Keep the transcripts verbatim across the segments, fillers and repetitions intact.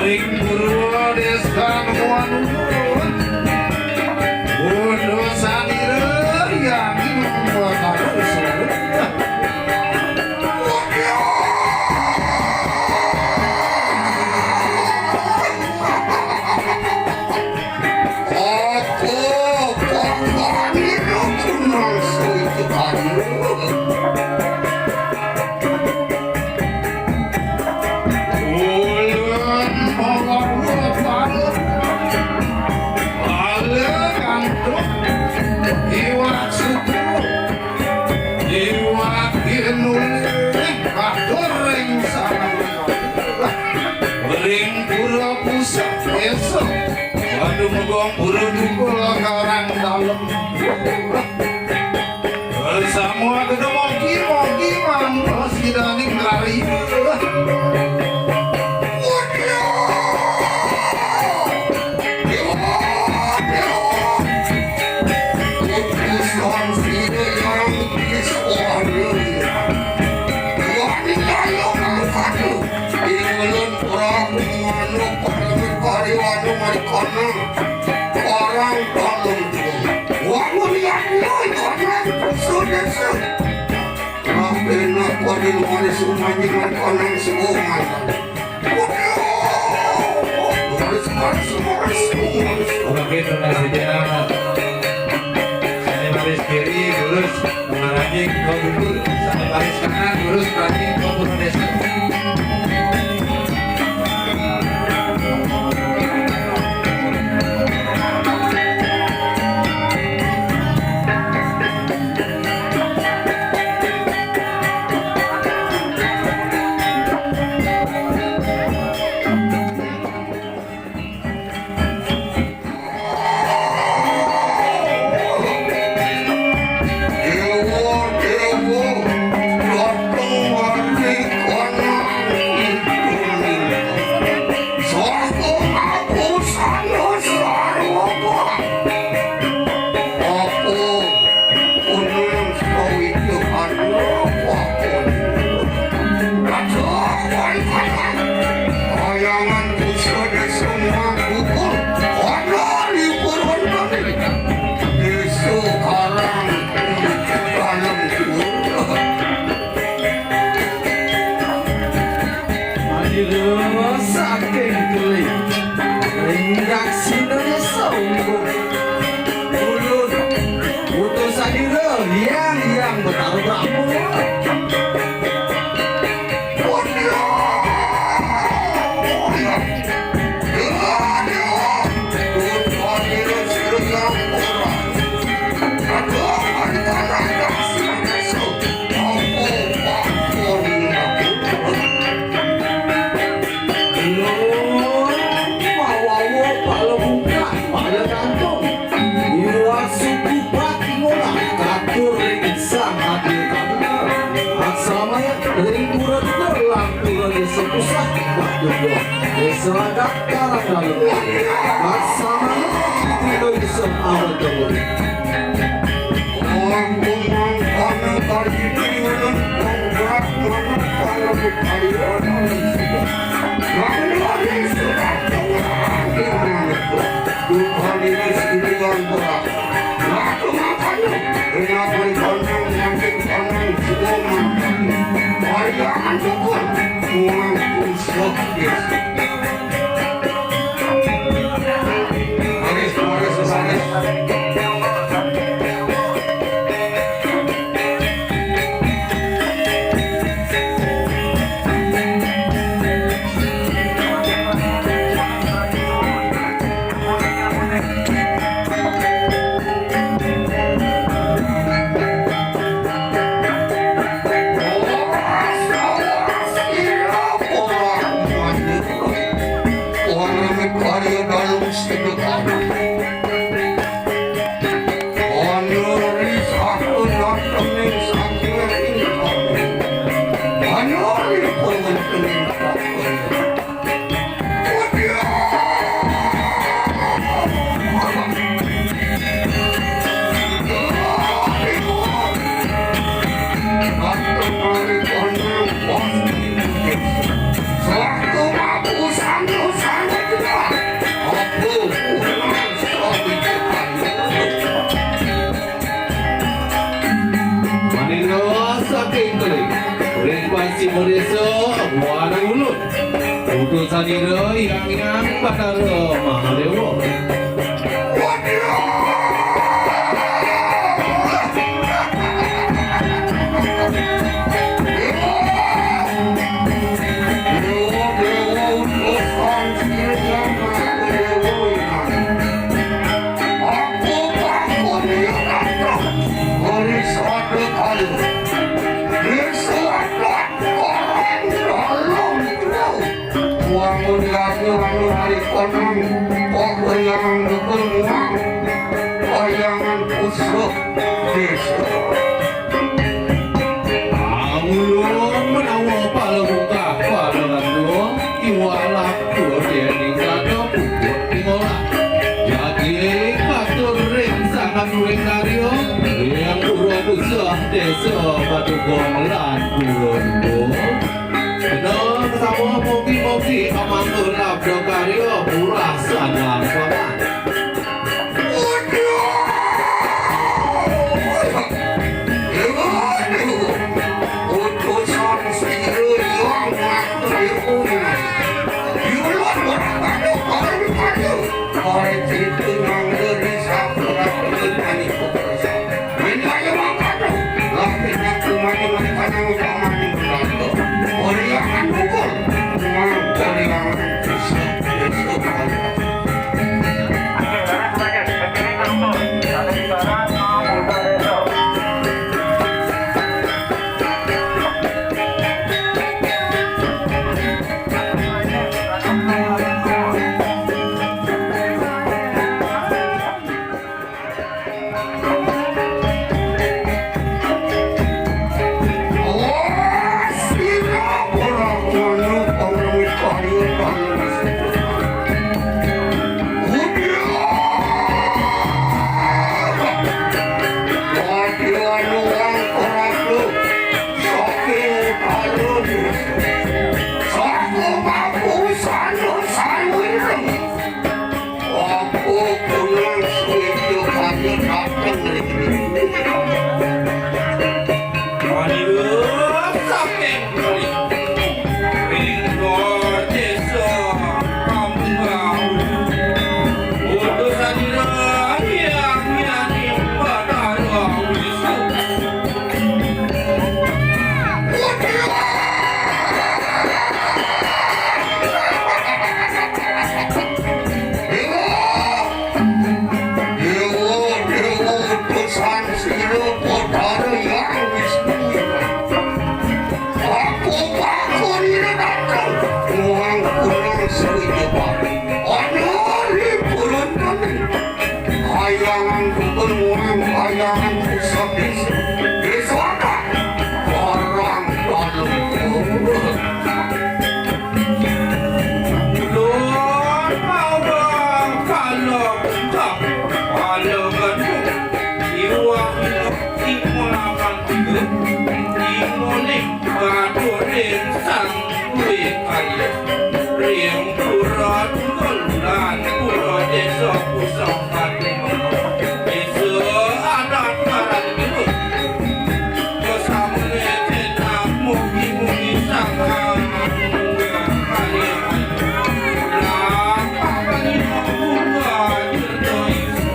Ring purwa desa nuwun. Bondo sanira yang Ring pura pusat desa. Waduh, megong pura tukul karang dalem. Samuga mogi-mogi mangko sidaning rari. Orang dalam. Wangun yang nyoi konan sudah. Enak kok di luar semua ini kan konan semua. Oke, terima kasih. Saya baris kiri, lurus, mengarahnya ke gubernur. Saya baris kanan, lurus, mengarahnya ke gubernur desa. Saking kelih. Ringgaksina desa ungkur. Ulun utusan ira, Hyang Hyang Betara Brahma. Désa Dataran Dalu. Laksamana Indonesia awal dulu. Orang tumang kami kali ini ulun penggerak mana para bukali orang sudah. Lalu lagi sudah tengah di mana. Bukan ini sendirian berat. Waktu makan, kenapa ditonton nanti tonton semua makan. Hari akan syukur, uang usah biasa. Baris, baris, baris. Manira saking telu, ring pasti modesa wanang ulun. Putusanira Hyang Hyang Batara Mahadewa. Wangun lagi wangun hari konang, kok goyangan dukul muang, goyangan pusuh desa. Amulung menawa pala bungkah, pala gantung, iwak laku dening kata puput tingolah. Jadi katur ring sangat duwe karya, ring pura pusah desa Batugong lan Pura Dukul. Kena sama mugi-mugi amangka labda karya purah sanang paman. Utusan sira yang ngaku. Yulon orang kado, orang kado. Orang itu nang dari sapura, orang itu. Minaya mangkana, lampirna kumanya mani panang upamani berlaku. Oriangan dukul, kumang oriangan kusuk, kusuk. Apa kunang suwita kaya dateng ring diri. Manira saking ring Gor Desa. Désa Pusang Pati, désa adat Karang Biru. Kesamune cetak mugi-mugi sangang munggah kali ayu. Lah, papanino bunga tirta ijo.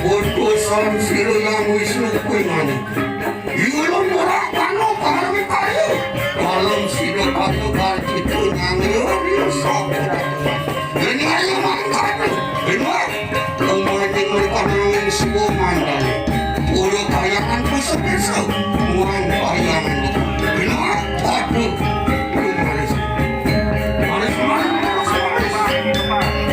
Utusan Sira Hyang Wisnu kuwi ngene. Iwulung ora kano parmi kaya. Kalem sida kaya karcita nyangya riya sapa. Yen ayo mangkat. Yen wae. Umane mereka nang suwa mandale. Ora kayangan pesepesa. Muang kayangan. Yen wae. Aduh. Manis. Manis, manis, manis, manis.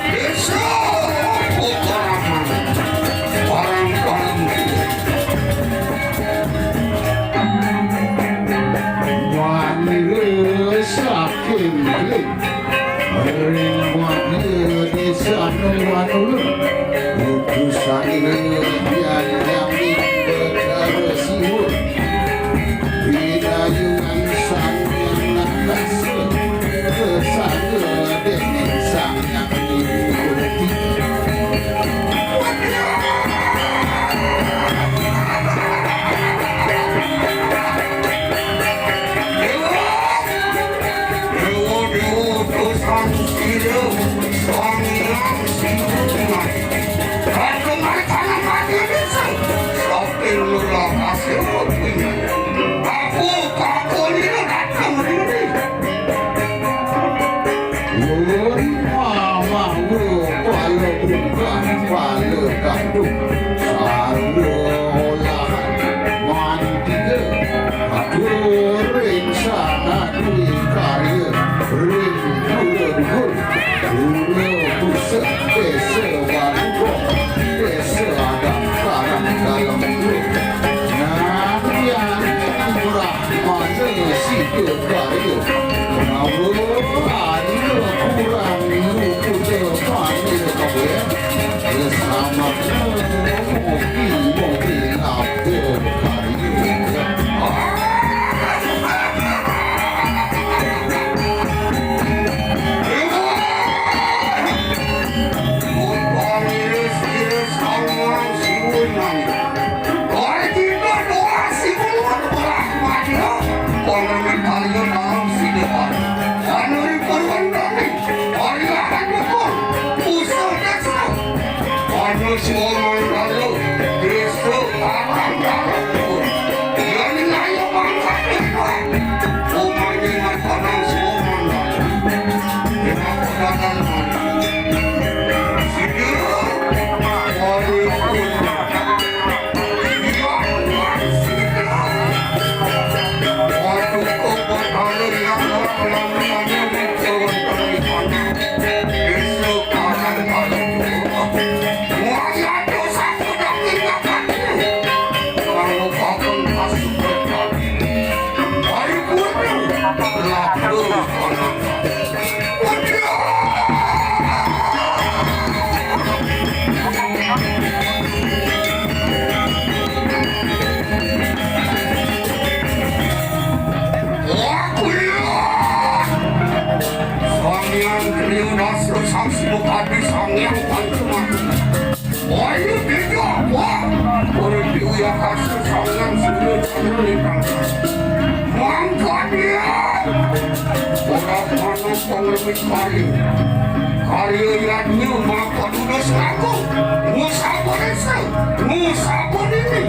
Desa Pokoraman. Orang paling Wanita saking Kling. Ring wanita desa Nuwanulun. Utusan Hyang Betara Siwa. Pinayungan Sang Hyang Nakasa. Kesana dening Sang Hyang Widi. Dewa, dewa, utusan Sira, Sang Hyang Siwa. Wis karya. Karya yadnya maka tunas ngaku. Ngusaha desa, ngusaha diri.